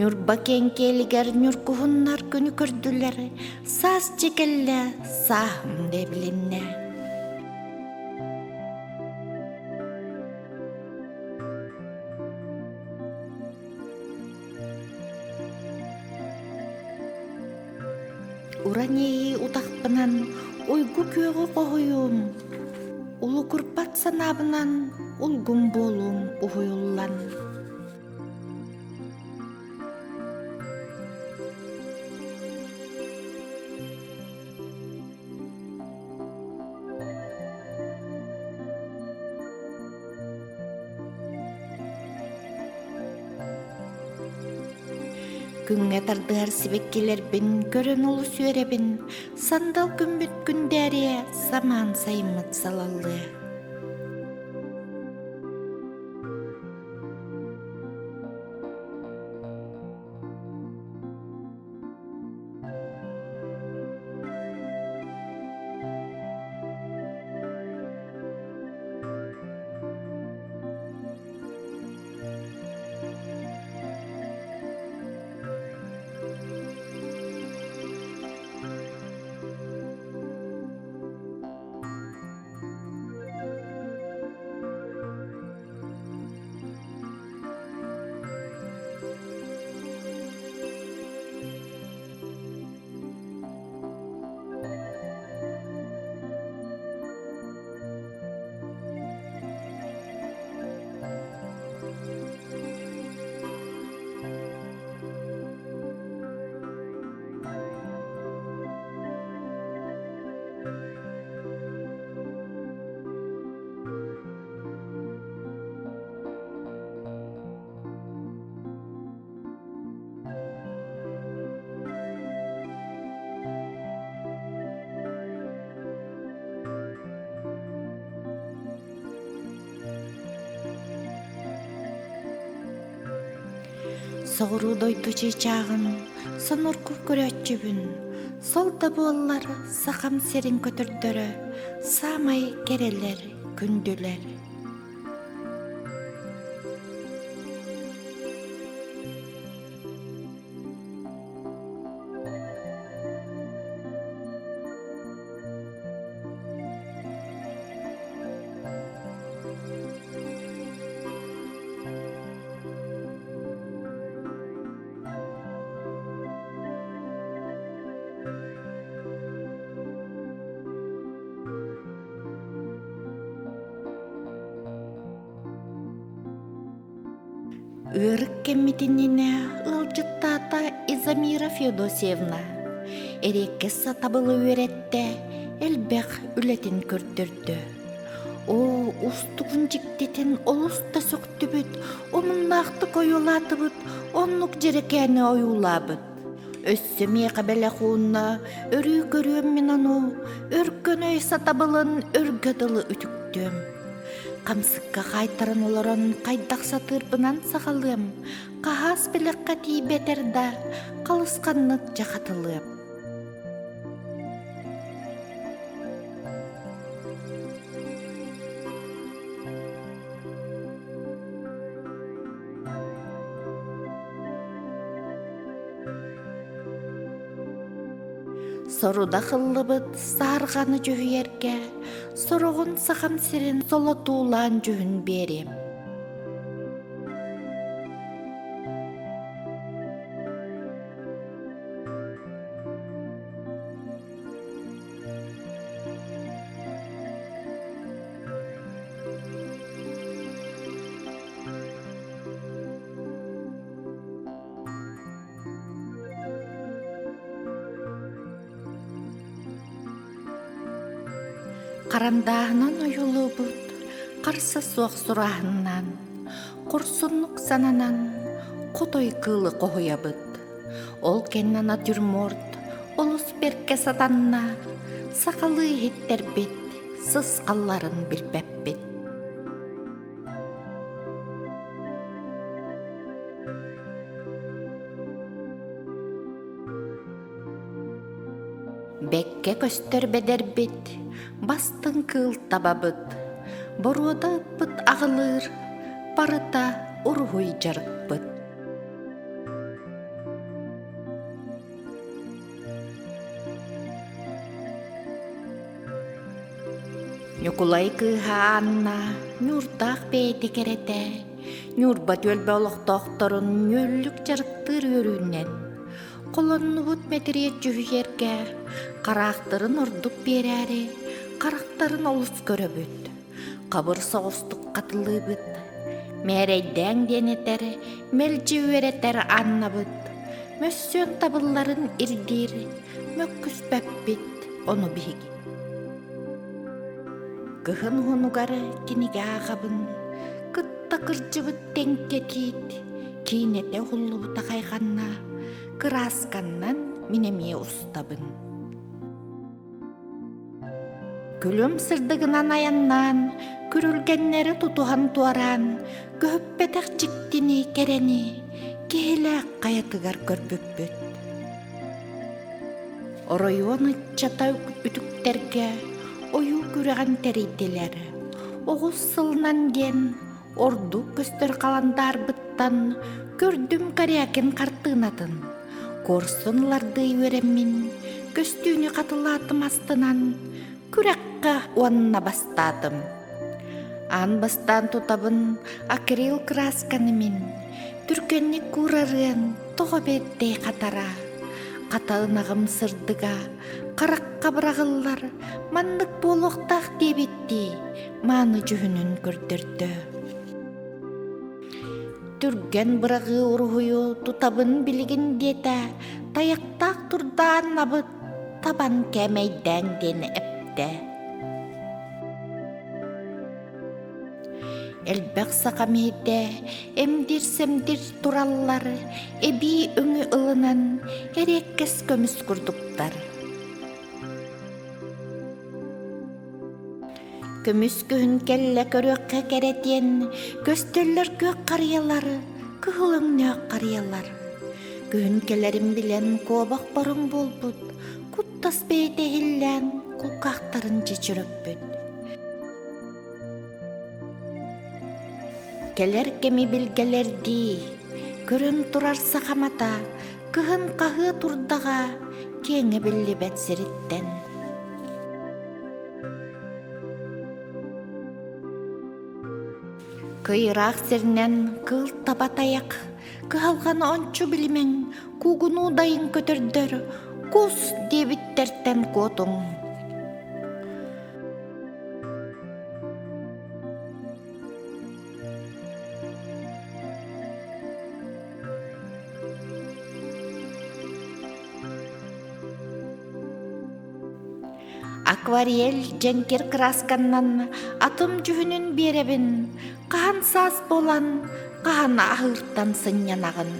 Ньурба киэҥ киэлигэр ньургуһуннар күнү көрдүлэр, саас дьэ кэллэ, сааһым да эбилиннэ. Уран иэйии утахпынан уйгу күөҕү хоһуйуум, улугурбат санаабынан улгум буолуум уһуйуллан. Күҥҥэ тардыһар сибэккилэрбин көрөн олус үөрэбин, сандал күммүт күндээриэ, самаан сайыммыт салаллыа. Соҕуруу дойду чыычааҕын сонургуу көрөөччүбүн, сол да буоллар Сахам сирин көтөрдөрө саамай кэрэлэр, күндүлэр. Ыарык кэммитининэ ыалдьыттаата Изамира Феодосьевна. Эриэккэс сатабылы үөрэттэ, элбэх үлэтин көрдөрдө. Оо, устугун дьиктитин олус да сөхтүбүт, омуннаахтык ойуулаатыбыт, оннук дьэрэкээни ойуулаабыт. Өссө миэхэ бэлэх уунна, өрүү көрүөм мин ону, өркөн өй сатабылын өргө дылы үтүктүөм. Хамсыкка хаайтаран олорон хайдах сатыырбынан саҕалыам, хаһаас бэлэххэ тиийбэтэр да, халысханнык дьахатылыам. Сорудах ыллыбыт саарҕаны дьүһүйэргэ, сороҕун Сахам сирин солотуулаан дьүһүн биэриэм. Харандааһынан ойуулуубут, харса суох сурааһыннаан, хорсуннук сананан, хотой кыылы хоһуйабыт. Ол кэннэ натюрморт олус бэркэ сатанна, сахалыы иһиттэрбит сысхалларын билбэппит. Бэккэ көстөр бэдэрбит, бастыҥ кыыл табабыт, боруода ыппыт аҕылыыр, барыта уруһуй дьарыкпыт. Ньукулай кыыһа Анна ньуурдаах бэйэтэ кэрэтэ, Ньурба түөлбэ олохтоохторун ньүөллүк дьарыктыыр үөрүүнэн, холоннубут мэтириэт дьүһүйэргэ хараахтарын ордук биэрээри харахтарын олус көрөбүт, хабыр соҕустук хатылыыбыт. Мээрэйдээҥ диэн этэр, мэлдьи үөрэтэр Аннабыт, мөссүөн табылларын ирдиир, мөккүспэппит ону биһиги. Кыһын уһунугар кинигэ ааҕабын, кытта кырдьыбыт тэҥкэ тиит, киинэтэ уһуллубута хайҕанна, кыраасканнан мин эмиэ устабын. Күлүм сырдыгынан айаннаан, күрүлгэннэри тутуһан туораан, көһүппэтэх дьиктини, кэрэни киһилээх хайатыгар көрбүппүт. Оройуон ыччата үтүктэргэ ойуу күрэҕин тэрийдилэр. Оҕус сылынан диэн ордук көстөр халандаарбыттан көрдүм Корякин хартыынатын. Куорсун ылардыы үөрэммин, көстүүнү хатылаатым астынан, күрэххэ уонна бастаатым. Аан бастаан тутабын акрил кыраасканы мин, түргэнник куурарыан тоҕо бэрдэй хатара. Хата ынаҕым сырдыга, харахха быраҕыллар, маннык буолуохтаах диэбиттии, мааны дьүһүнүн көрдөрдө. Түргэн быраҕыы уруһуйу тутабын билигин диэтэ, тайахтаах турдааннабыт табан кээмэйдээн диэн эптэ. Элбэх саха миһитэ эмдир-сэмдир тураллар, эбии өҥү ылынан эриэккэс көмүс курдуктар. Көмүс күһүн кэллэ көрүөххэ кэрэтиэн, көстөллөр күөх харыйалар, кыһыл өҥнөөх харыйалар. Күһүн кэлэрин билэн куобах бороҥ буолбут, куттас бэйэтэ иһиллээн кулгаахтарын чөчөрөппүт. Кэлэр кэми билгэлэрдии, көрөн турар сахамата кыһын хаһыа турдаҕа киэҥэ биллибэт сириттэн. Кыйыраах сиринэн кыыл таба тайах, кыһалҕаны ончу билимэҥ, куугунуу дайын көтөрдөр, кус диэбиттэртэн куотуҥ. Акварель дьэҥкир кыраасканнан атым дьүһүнүн биэрэбин, хаһан саас буолан, хаһан аһыыртан сынньанаҕын.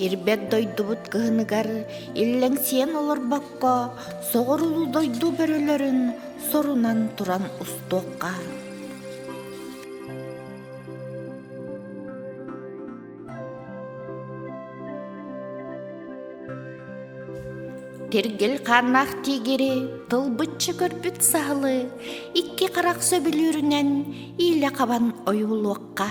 Ирбэт дойдубут кыһыныгар иллэҥсийэн олорбокко, соҕуруу дойду бөрөлөрүн сорунан туран устуохха. Тиргил хааннаах тиигири тылбычча көрбүт саһылы икки харах сөбүлүүрүнэн иилэ хабан ойуулуохха.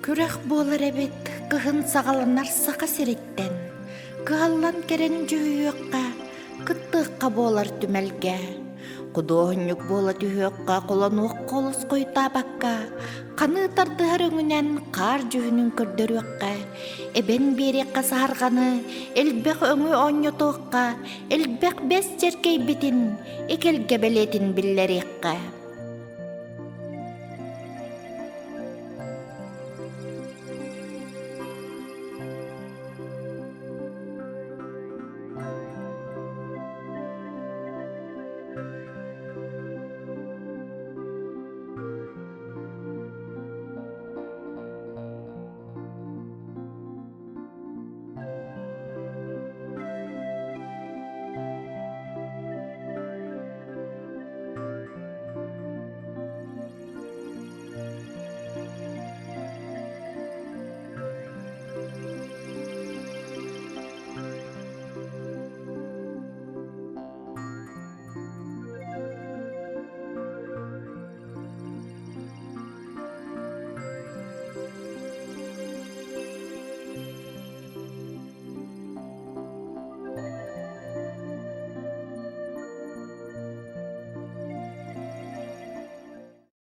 Күрэх буолар эбит кыһын саҕаланар Саха сириттэн, кыһаллан кэрэн дьүһүйүөххэ, кыттыахха буолар түмэлгэ. Худуоһунньук буола түһүөххэ, холонуохха олус хойутаабакка, ханыы тардыһар өҥүнэн хаар дьүһүнүн көрдөрүөххэ, эбэн биэриэххэ саһарҕаны, элбэх өҥү оонньотуохха, элбэх бэс чэркэйбитин, экэлгэ бэлиэтин биллэриэххэ.